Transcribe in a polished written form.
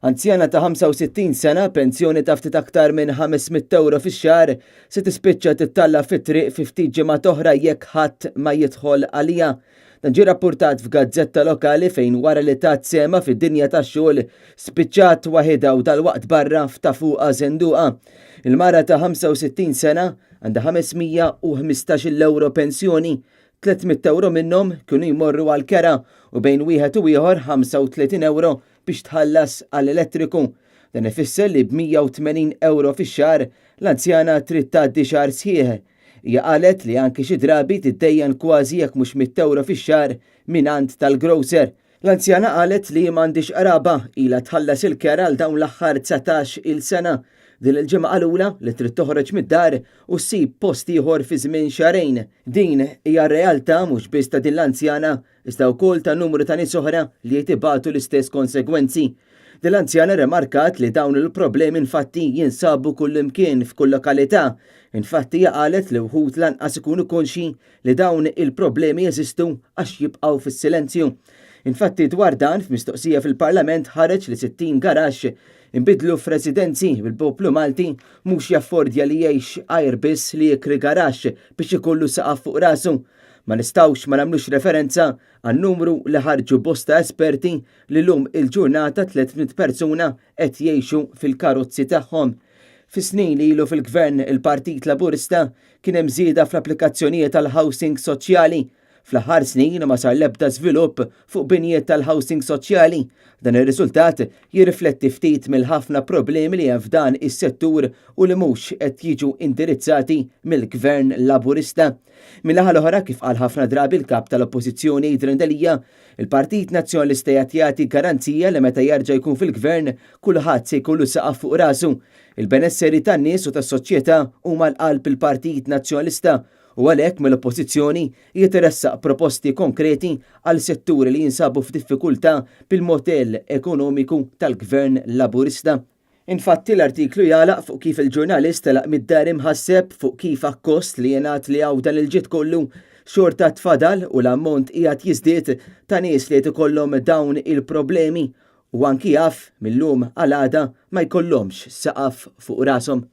Anzjana ta' 65 sena, pensjoni ta' ftit aktar minn 500 ewro fix-xahar, se tispiċċa tittalla' fit-triq fi ftit ġimgħat oħra jekk ħadd ma jidħol għaliha. Dan ġie rappurtat f'gazzetta lokali fejn wara li tat sehemha fid-dinja tax-xogħol, spiċċat waħidha u dalwaqt barra f'ta' fuqha żenduqa. Il-mara ta' 65 sena għandha 515-il ewro pensjoni, 300 ewro minnhom kienu jmorru għall-kera u bejn wieħed u ieħor 35 ewro biex tħallas għall-elettriku. Dan ifisser li b'180 ewro fix-xahar, l-anzjana trid tgħaddi xahar sħiħ. Hija qalet li anki xi drabi tiddejjan kważi jekk mhux mitt ewro fix-xahar mingħand tal-grocer. L-anzjana qalet li m'għandhiex qraba, ilha tħallas il-kera għal dawn l-aħħar 19-il sena. Din il-ġimgħa qalulha li trid toħroġ mid-dar u ssib post ieħor fi żmien xahrejn. Din hija r-realtà mhux biss ta' din l-anzjana iżda wkoll ta' numru ta' nies oħra li qed ibatu l-istess konsegwenzi. Din l-anzjana rremarkat li dawn il-problemi infatti jinsabu kullimkien f'kull lokalità. Infatti hija qalet li wħud lanqas ikunu konxji li dawn il-problemi jeżistu għax jibqgħu fis-silenzju. Infatti dwar dan f'mistoqsija fil-Parlament ħareġ li 60 garaxx inbidlu f'residenzi bil-poplu Malti mhux jaffordja li jgħix għajr biss li jikri garaxx biex ikollu saqaf fuq rasu. Ma nistgħux ma nagħmlux referenza għan-numru li ħarġu bosta esperti li llum il-ġurnata 300 persuna qed jgħixu fil-karozzi tagħhom. Fis-snin li ilu fil-Gvern il-Partit Laburista kien hemm żieda fl-applikazzjonijiet għall-housing soċjali. Fl-aħħar snin ma sar l-ebda żvilupp fuq binjiet tal-housing soċjali. Dan ir-riżultat jirrifletti ftit mill-ħafna problemi li hemm f'dan is-settur u li mhux qed jiġu indirizzati mill-Gvern Laburista. Min-naħa l-oħra, kif qal ħafna drabi l-Kap tal-Oppożizzjoni Adrian Delia, il-Partit Nazzjonalista qiegħed jagħti garanzija li meta jerġa' jkun fil-Gvern kulħadd se jkollu saqaf fuq rasu. Il-benesseri tan-nies u tas-soċjetà huma l-qalb il-Partit Nazzjonalista u għalhekk mill-Oppożizzjoni qiegħed iressaq proposti konkreti għal setturi li jinsabu f'diffikultà bil-modell ekonomiku tal-Gvern Laburista. Infatti l-artiklu jagħlaq fuq kif il-ġurnalist telaq mid-dar imħasseb fuq kif akkost li jingħad li hawn dan il-ġid kollu, xorta tfadal u l-ammont qiegħed jiżdied ta' nies li qed ikollhom dawn il-problemi u anki jaf mil-lum għal għada ma jkollhomx saqaf fuq rashom.